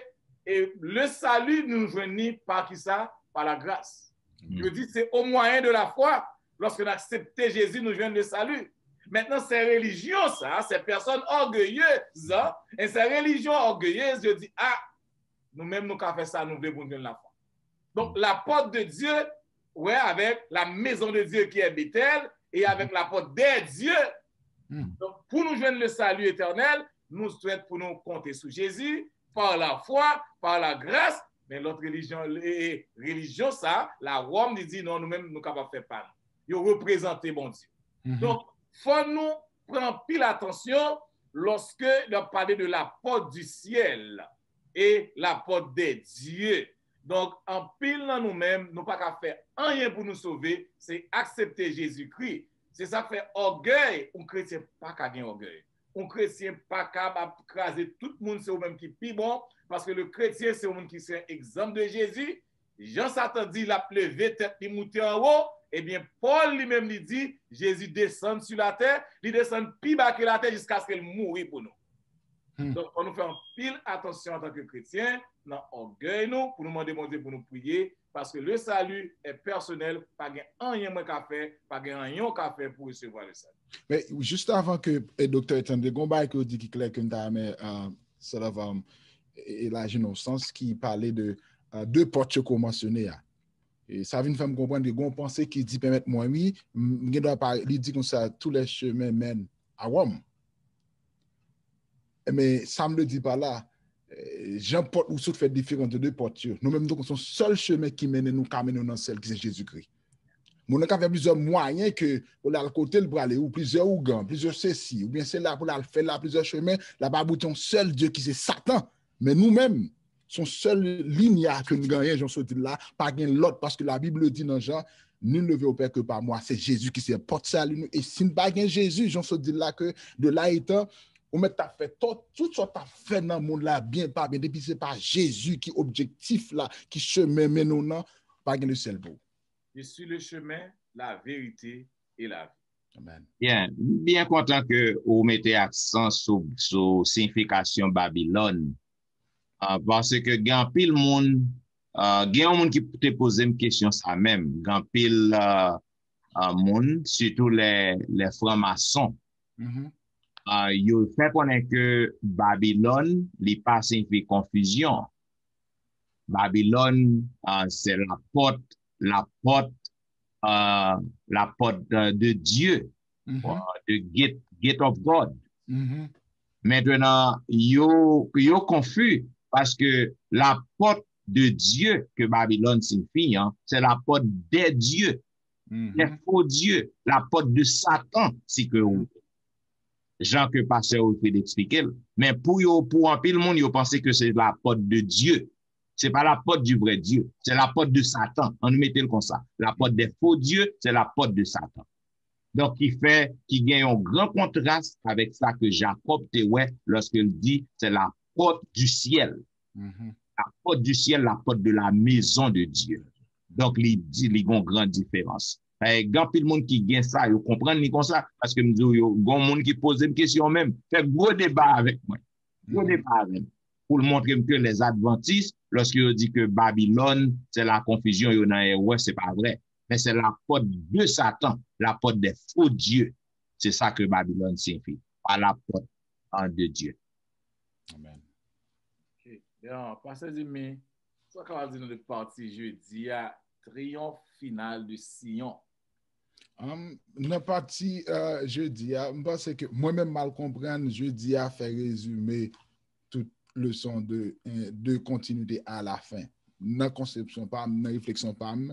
e le sali nou jwenn li pa kisa? Pa la gras. Yo di se au moyen de la foi, lòske n aksepte Jezi, nou jwenn le sali. Mentnan, se relijyon sa, se pèsòn ògeyez, e se relijyon ògeyez, yo di, a, nou menm nou ka fè sa nou vle pou nou jwenn lafwa. Donk, la porte de Dieu, wè, avec la maison de Dieu qui est Bethel, et avec la porte des dieux. Donk, pou nou jwenn le salut éternel, nou swèt pou nou konte sou Jezi, par la foi, par la grâce, men lòt relijyon, e, e, relijyon sa, la Wòm, li di, non, nou menm, nou kapab fè pa nou. Yo reprezante Bondye. Donk, fò nou pran anpil atansyon lòske n ap pale de la porte du ciel et la porte des dieux. Donk, anpil nan nou menm, nou pa ka fè anyen pou nou sove, se aksepte Jezikri. Se sa k fè ògèy, yon kretyen pa ka gen ògèy. Yon kretyen pa ka ap kraze tout moun, se ou menm ki pi bon, paske le kretyen, se yon moun ki se egzanp de Jezi. Jan Satan di, l ap leve tèt li moute anwo, ebyen, Pòl li menm li di, Jezi desann sou latè, li desann pi ba ke latè jiskaske l mouri pou nou. Donk, fò nou fè anpil atansyon antanke kretyen nan ògèy nou, pou nou mande Bondye pou nou priye, paske le salut est personnel, pa gen anyen mwen ka fè, pa gen anyen w ka fè pou resevwa le salut. Men, jis avan ke, e, Doktè Ethan, te gon bagay ke w di ki klè ke m ta renmen, e, sort of, um, e, elaji nan yon sans ki pale de, e, de pòt yo ke w mansyone a. E sa vin fè m konprann ke gon panse ki di pèmèt mwen, wi, m, m gen dwa pa, li di konsa, tous les chemins mènent à Rome. Men, sa m vle di pa la, e, jan pòt ou sot fè diferan de de pòt yo. Nou menm, nou se yon sèl chemen ki mennen nou, ka mennen nou nan sèl, ki se Jezikri. Moun nan ka fè plizyè mwayen ke pou l al kote l prale, ou plizyè ougan, plizyè sesi, oubyen sela pou l al fè la, plizyè chemen, l ap abouti yon sèl Dye ki se Satan. Men nou menm, se yon sèl linya ke n genyen, jan w sot di l la, pa gen lòt, paske Labib di nan Jan, nul ne vient au Père que par moi, se Jezi ki se pòt sali nou, e si n pa gen Jezi, jan w sot di l la, ke de la etan, ou mèt ta fè tout, tout sa w ta fè nan mond la, byen, pa byen, depi se pa Jezi ki objektif la, ki chemen mennen w nan, pa gen le sèl pou ou. Je suis le chemin, la vérité et la vie. Amen. Byen, m byen kontan ke ou mete aksan sou, sou siyifikasyon Babilòn. Ah, paske gen anpil moun, ah, gen yon moun ki te poze m kesyon sa menm. Gen anpil ah, ah, moun, sitou lè, lè franmason, ah, yo fè konnen ke Babilòn, li pa siyifi konfizyon. Babilòn, ah, se lapòt, lapòt, ah, lapòt de, de Dye, ah, the gate, gate of God. Mentnan, yo, yo konfi paske lapòt de Dye ke Babilòn siyifi an, se lapòt dè dye, dè fo dye, lapòt de Satan, si ke ou jan ke pastè Wilfrid eksplike l. Men pou yo, pou anpil moun, yo panse ke se lapòt de Dye. Se pa lapòt du vrai Dieu, se lapòt de Satan. Ann nou mete l konsa. Lapòt dè fo dye, se lapòt de Satan. Donk, ki fè, ki gen yon gran kontras avèk sa ke Jakòb te wè lòske l di, se lapòt du syèl. Lapòt du syèl, lapòt de la maison de Dieu. Donk, li di, li gon gran diferans. E, gen anpil moun ki gen sa, yo konprann li konsa, paske m di w, yo, gon moun ki poze m kesyon menm, fè gwo deba avèk mwen. Gwo deba avè m. Pou l montre m ke les adventistes, lòske yo di ke Babilòn, se la konfizyon, yo nan erè, se pa vre. Men se lapòt de Satan, lapòt dè fo dye. Se sa ke Babilòn siyifi, pa lapòt an de Dye. Amen. Ok. Bon, pastè Jimmy, sa w kapab di nou de pati jedi a, triyonf final de Siyon? Um, nan pati uh, jedi a, m panse ke mwen menm m al konprann jedi a fè rezime tout leson de, eh, de kontinite a la fen. Nan konsepsyon pa m, nan refleksyon pa m,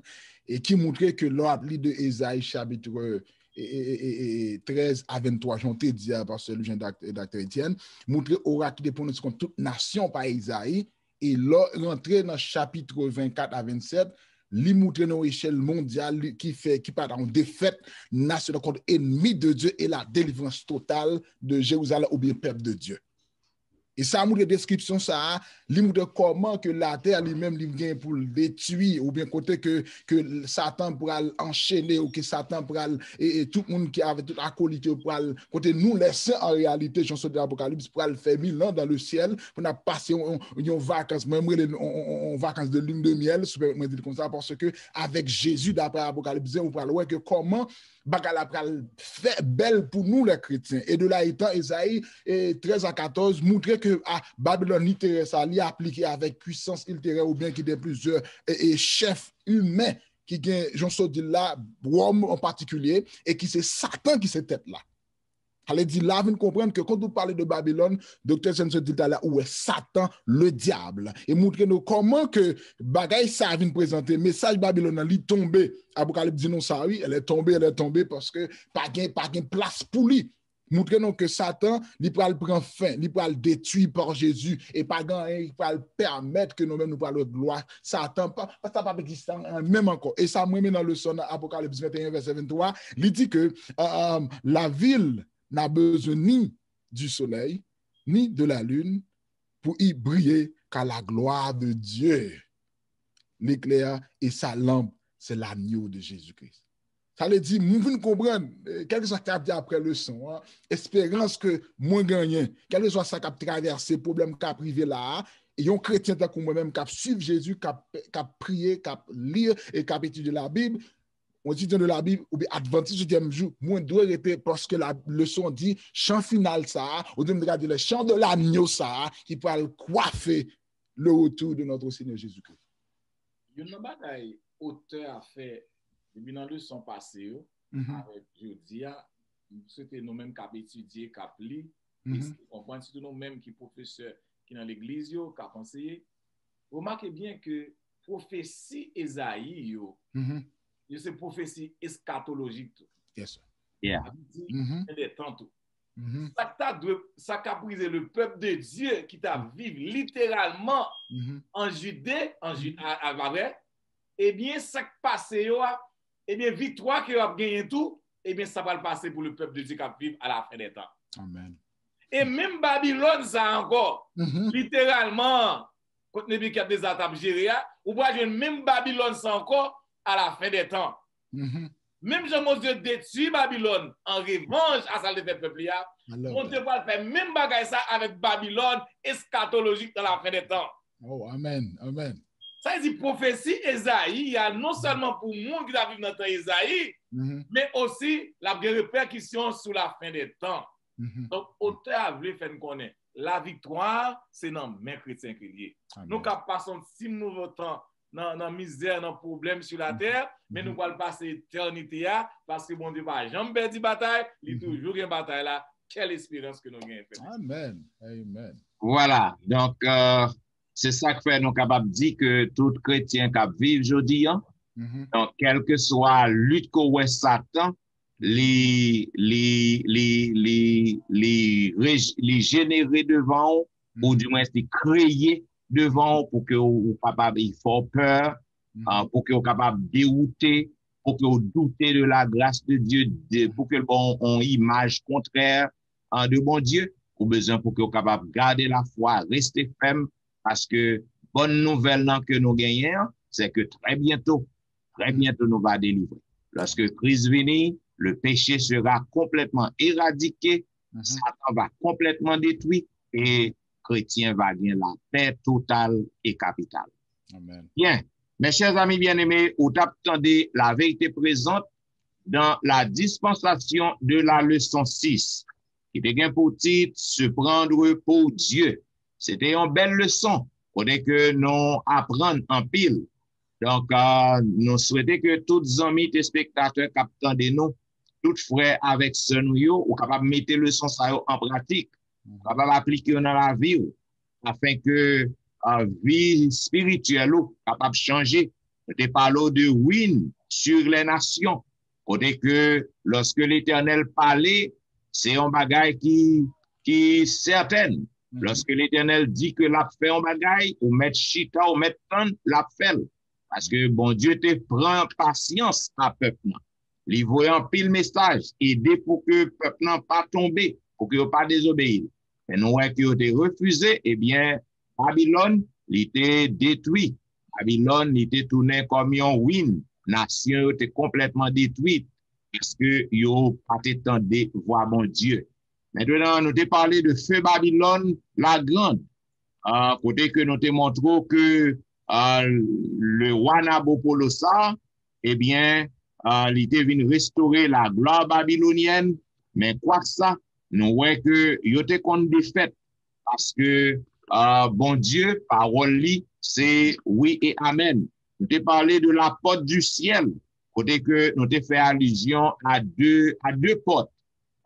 e ki moutre ke lè w ap li de Ezayi chapit e, e, e, e, e, trèz a venntwa, jan w te di a, pastè Louis Jean, dak- doktè Etienne, moutre orak ki te pwononse kont tout nasyon pa Ezayi, e lè w rantre nan chapit vennkat a vennsèt, li moutre nan yon echèl mondyal li- ki fè, ki pa yon defèt nasyonal kont enmi de Dye e la delivrans total de Jerizalèm oubyen pèp de Dye. E sa moutre deskripsyon sa a, li moutre kòman ke latè li menm li gen pou l detwi, oubyen kote ke, ke Satan pral anchene, ou ke Satan pral, e, e tout moun ki avè tout akolit yo pral, kote nou lè sen an reyalite, jan sòti Apokalips, pral fè mil an dan le syèl, pou n ap pase yon, yon, yon vakans, mwen m rele yon, yon, yon, yon vakans de lune de miel, si w pèmèt mwen di l konsa, paske avèk Jezi, daprè Apokalips ven, ou pral wè ke kòman bagay la pral fè bèl pou nou lè kretyen. E de la etan, Ezayi e trèz a katòz moutre ke a, Babilòn literè sa, li aplike avèk pwisans literè oubyen ki gen plizyè e, e chèf imen ki gen, jan w sot di l la, Wòm an patikilye, e ki se Satan ki se tèt la. Sa vle di, la vin konprann ke kan ou pale de Babilòn, doktè Jensen di l talè, ou wè Satan, le diable. E moutre nou kòman ke bagay sa vin prezante, mesaj Babilòn nan, li tonbe. Apokalips di nou sa, wi, elle est tombée, elle est tombée, paske pa gen, pa gen plas pou li. Moutre nou ke Satan, li pral pran fen, li pral detwi pa Jezi, e pa gen anyen ki pral pèmèt ke nou menm nou pral wè glwa Satan, pa, pa, sa p ap egziste menm ankò. E sa m renmen nan leson nan Apokalips venteyen, vèsè venntwa, li di ke, euh, euh, la ville n'a besoin ni du soleil, ni de la lune pour y briller, car la gloire de Dieu, l'éclair et sa lampe, c'est l'agneau de Jésus-Christ. Sa vle di, m vin konprann, eh, kèlkeswa sa k ap di apre leson an, esperans ke mwen genyen, kèlkeswa sa k ap travèse, pwoblèm k ap rive la a, e yon kretyen tankou mwen menm k ap swiv Jezi, k ap, k ap priye, k ap li e k ap etidye Labib, yon etidyan de Labib oubyen advantis setyèm jou, mwen dwe rete paske la leson di chan final sa a, ou di m te ka di le chant de l'agneau sa a, ki pral kwafe le retour de notre Seigneur Jésus-Christ. Youn nan bagay otè a fè depi nan leson pase yo, avèk jodi a, m swete nou menm k ap etidye, k ap li, eseye konprann, sitou nou menm ki pwofesè, ki nan legliz yo, k ap anseye, remake byen ke pwofesi Ezayi yo, yo se pwofesi eskatolojik tou. Yes, sir. Yeah. Sa vle di, fen dè tan tou. Sa k ta dwe, sa k ap rive le pèp de Dye ki t ap viv literalman an Jide, an Jide, a, a, pa vre? Ebyen, sa k pase yo a, ebyen, viktwa ke yo ap genyen tou, ebyen, sa pral pase pou le pèp de Dye k ap viv a la fen dè tan. Amen. E menm Babilòn sa ankò, literalman, kot Nebikadneza t ap jere a, ou pral jwenn menm Babilòn sa ankò a la fen dè tan. Menm jan Bondye detwi Babilòn an revanj a sa l te fè pèp li a, Bondye pral fè menm bagay sa avèk Babilòn eskatolojik nan lafen dè tan. Oh, amèn, amèn. Sa vle di pwofesi Ezayi a non sèlman pou moun ki t ap viv nan tan Ezayi, men osi l ap gen repèkisyon sou lafen dè tan. Donk, otè a vle fè n konnen laviktwa se nan men kretyen ke l ye. Nou ka pase yon ti nouvo tan nan, nan mizè, nan pwoblèm sou latè, men nou pral pase etènite a, paske Bondye pa janm pèdi batay, li toujou gen batay la. Kèl esperans ke nou gen, frè m. Amèn. Amèn. Vwala. Donk, euh, se sa k fè nou kapab di ke tout kretyen k ap viv jodi a, donk, kèlkeswa lit ke w wè Satan, li, li, li, li, li, rej- li jenere devan w, ou dimwens li kreye devan w pou ke w kapab, li fè w pè, ah, pou ke w kapab dewoute, pou ke w doute de la grâce de Dieu, de, pou ke l ba w yon imaj kontrè, ah, de Bondye, ou bezwen pou ke w kapab gade lafwa, reste fèm, paske bòn nouvèl lan ke nou genyen an, se ke trè byento, trè byento nou va delivre. Lòske Kris vini, le péché sera complètement éradiqué, Satan va complètement détruit, e kretyen va gen lapè total e kapital. Amèn. Byen, mes chers amis bien-aimés, ou t ap tande La Vérité Présente dans la dispensation de la leçon six, ki te gen pou tit Se prendre pour Dieu. Se te yon bèl leson, kote ke nou aprann anpil. Donk, euh, nou swete ke tout zanmi telespektatè k ap tande nou, tout frè avèk sè nou yo, ou kapab mete leson sa yo an pratik, ou kapab aplike yo nan lavi w, afenke, euh, vi espirityèl ou kapab chanje. Nou te pale w de win sur les nations, kote ke lòske Letènèl pale, se yon bagay ki, ki sètèn. Lòske Letènèl di ke l ap fè yon bagay, ou mèt chita, ou mèt tann, l ap fè l. Paske Bondye te pran pasyans a pèp lan. Li voye anpil mesaj, ede pou ke pèp lan pa tonbe, pou ke yo pa dezobeyi l. Men nou wè ke yo te refize, ebyen, Babilòn, li te detwi. Babilòn, li te tounen kòm yon win. Nasyon yo te konplètman detwi, paske yo pa te tande vwa Bondye. Mentnan, nou te pale de feu Babylone la Grande, ah, kote ke nou te montre w ke, ah, le wa Nabopolassar, ebyen, ah, li te vin restore la gloire babylonienne, men kwak sa, nou wè ke yo te konn defèt, paske, ah, Bondye, pawòl li, se wi e amèn. Nou te pale de la porte du ciel, kote ke nou te fè alizyon a de, a de pòt.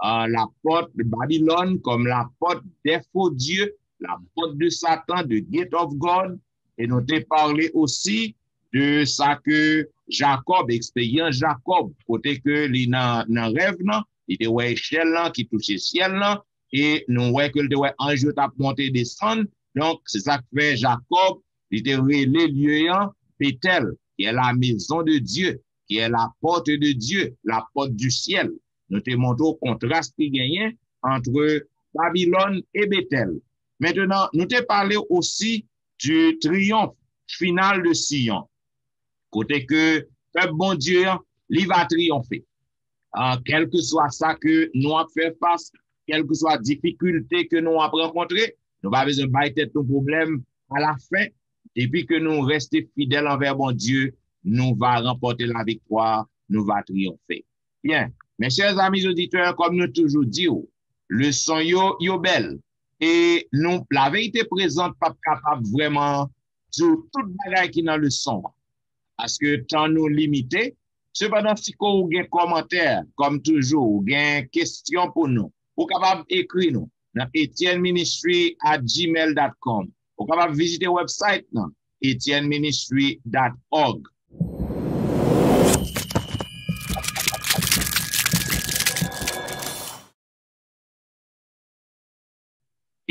Ah, la porte de Babylone comme la porte des faux dieux, la porte de Satan, the gate of God. E nou te pale osi de sa ke Jakòb, eksperyans Jakòb, kote ke li nan, nan rèv lan, li te wè echèl lan ki touche syèl lan, e nou wè ke l te wè anj yo t ap monte desann. Donk, se sa k fè Jakòb, li te rele lye an Betèl, qui est la maison de Dieu, qui est la porte de Dieu, la porte du ciel. Nou te montre w kontras ki genyen antre Babilòn e Betèl. Mentnan, nou te pale osi du triomphe final de Sion, kote ke pèp Bondye an, li va triyonfe. Ah, kèlkeswa sa ke nou ap fè fas, kèlkeswa difikilte ke nou ap rankontre, nou pa bezwen bay tèt nou pwoblèm. Alafen, depi ke nou reste fidèl anvè Bondye, nou va ranpòte laviktwa, nou va triyonfe. Byen, mes chers amis auditeurs, kòm nou toujou di w, leson yo, yo bèl. E nou, La Vérité Présente p ap kapab vrèman di w tout bagay ki nan leson an, paske tan nou limite. Sepandan, si ke w gen kòmantè, kòm toujou, ou gen kesyon pou nou, ou kapab ekri nou nan etienne ministry at gmail dot com. Ou kapab vizite website nan etienne ministry dot org.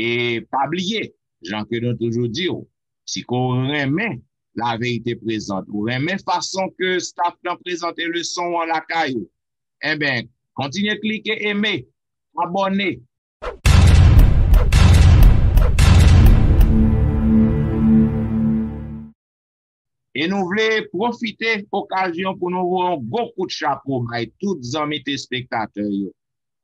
E pa bliye, jan ke nou toujou di w, si ke w renmen La Vérité Présente, ou renmen fason ke staff lan prezante leson an lakay ou, enben, kontinye klike eme, abòne. E nou vle pwofite okazyon pou nou voye yon gwo kout chapo bay tout zanmi telespektatè yo,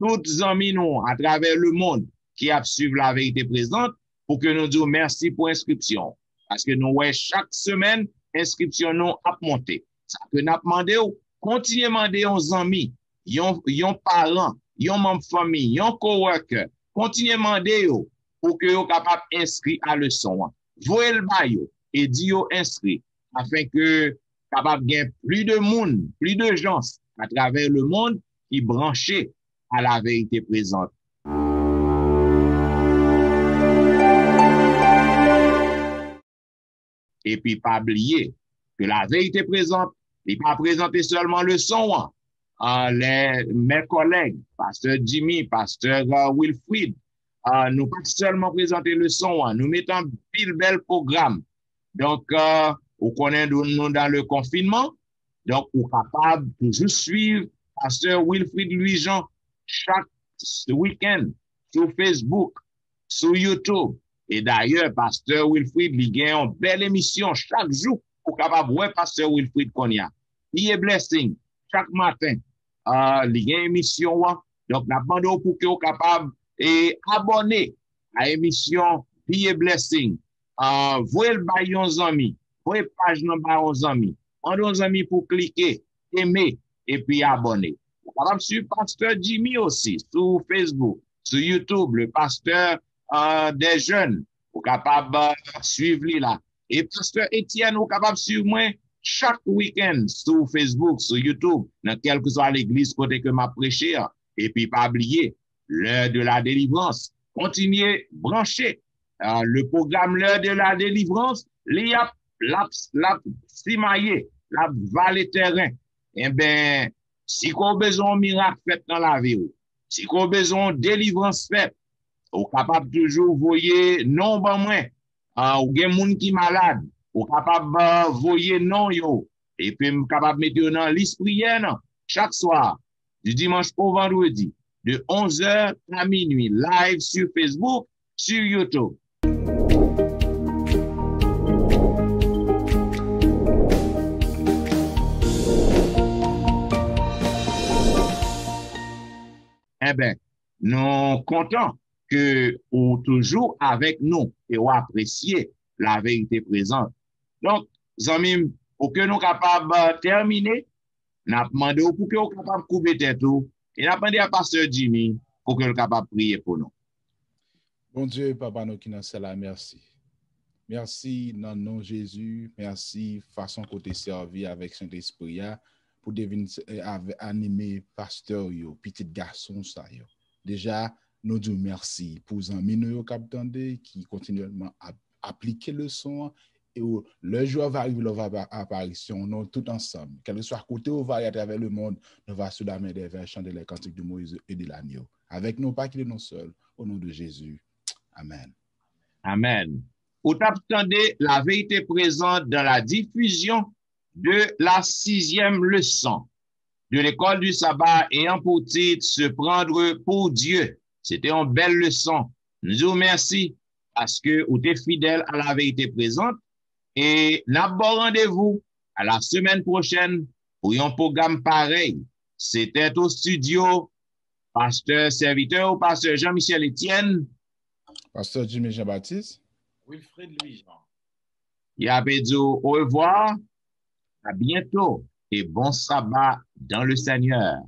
tout zanmi nou atravè lemonn ki ap swiv La Verite Prezant, pou ke nou di w mèsi pou enskripsyon w. Paske nou wè chak semèn, enskripsyon nou ap monte. Sa ke n ap mande w, kontinye mande yon zanmi, yon, yon paran, yon manm fanmi, yon coworker, kontinye mande yo pou ke yo kapab enskri a leson an. Voye l ba yo e di yo enskri, afenke kapab gen pli de moun, pli de jans atravè lemonn ki branche a La Verite Prezant. Epi pa bliye ke La Verite Prezant, li pa prezante sèlman leson an. Anlè mè kòlèg, pastè Jimmy, pastè, uh, Wilfrid, uh, nou pa sèlman prezante leson an, nou mete anpil bèl pwogram. Donk, uh, ou konnen nou, nou dan le konfinman, donk ou kapab toujou swiv pastè Wilfrid Louis Jean chak s-, wikenn sou Facebook, sou YouTube. E dayè, pastè Wilfrid, li gen yon bèl emisyon chak jou. Ou kapab wè pastè Wilfrid kounye a. Be a blessing, chak maten, ah, li gen emisyon an. Donk, n ap mande w pou ke w kapab, e, abòne a emisyon Be a Blessing. Ah, voye l bay yon zanmi. Voye paj lan bay yon zanmi. Mande yon zanmi pou klike, eme, epi abòne. Ou kapab swiv pastè Jimmy osi sou Facebook, sou YouTube, le pasteur, euh, des jeunes. Ou kapab, euh, swiv li la. E pastè Etienne, ou kapab swiv mwen chak wikenn sou Facebook, sou YouTube, nan kèlkeswa legliz kote ke m ap preche an. Epi pa bliye, L'heure de la délivrance. Kontinye branche. Ah, le pwogram L'heure de la délivrance, li ap, l ap, l ap simaye, l ap vale tèren. Enben, si ke w bezwen yon mirak fèt nan lavi w, si ke w bezwen yon delivrans fèt, ou kapab toujou voye non w ban mwen. Ah, ou gen moun ki malad, ou kapab, ah, voye non yo, epi m kapab mete yo nan lis priyè nan. Chak swa, du dimanche au vendredi, de onze heures à minuit, live sur Facebook, sur YouTube. Enben, nou kontan ke ou toujou avèk nou e ou apresye La Verite Prezant. Donk, zanmi m, pou ke nou kapab, euh, tèmine, n ap mande w pou ke w kapab koube tèt ou e n ap mande a pastè Jimmy pou ke l kapab priye pou nou. Bondye, Papa nou ki nan syèl la, mèsi. Mèsi nan non Jezi, mèsi fason ke w te sèvi avèk Sentespri a pou te vin, eh, ave-, anime pastè yo, pitit gason sa yo. Deja, nou di w mèsi pou zanmi nou yo k ap tande, ki kontinyèlman ap aplike leson an, e w, lè jou a va rive, lè w va fè aparisyon w, nou tout ansanm, kèlkeswa kote w va ye atravè lemonn, nou va sou la men dè vè, chante lè kantik de Moyiz e de lagno. Avèk nou, pa kite nou sèl, o non de Jezi. Amèn. Amèn. Ou t ap tande La Vérité Présente dans la diffusion de la sixième leçon de l'école du sabbat ayant pour titre Se prendre pour Dieu. Se te yon bèl leson. Nou di w mèsi paske ou te fidèl a La Vérité Présente e n ap ba w randevou a la semaine prochaine pou yon pwogram parèy. Se te o estidyo pastè sèvitè w, pastè Jean Michel Etienne, pastè Jimmy Jean Baptiste, Wilfrid Louis Jean. Y ap di w orevwa, a byento e bon saba dans le Seigneur.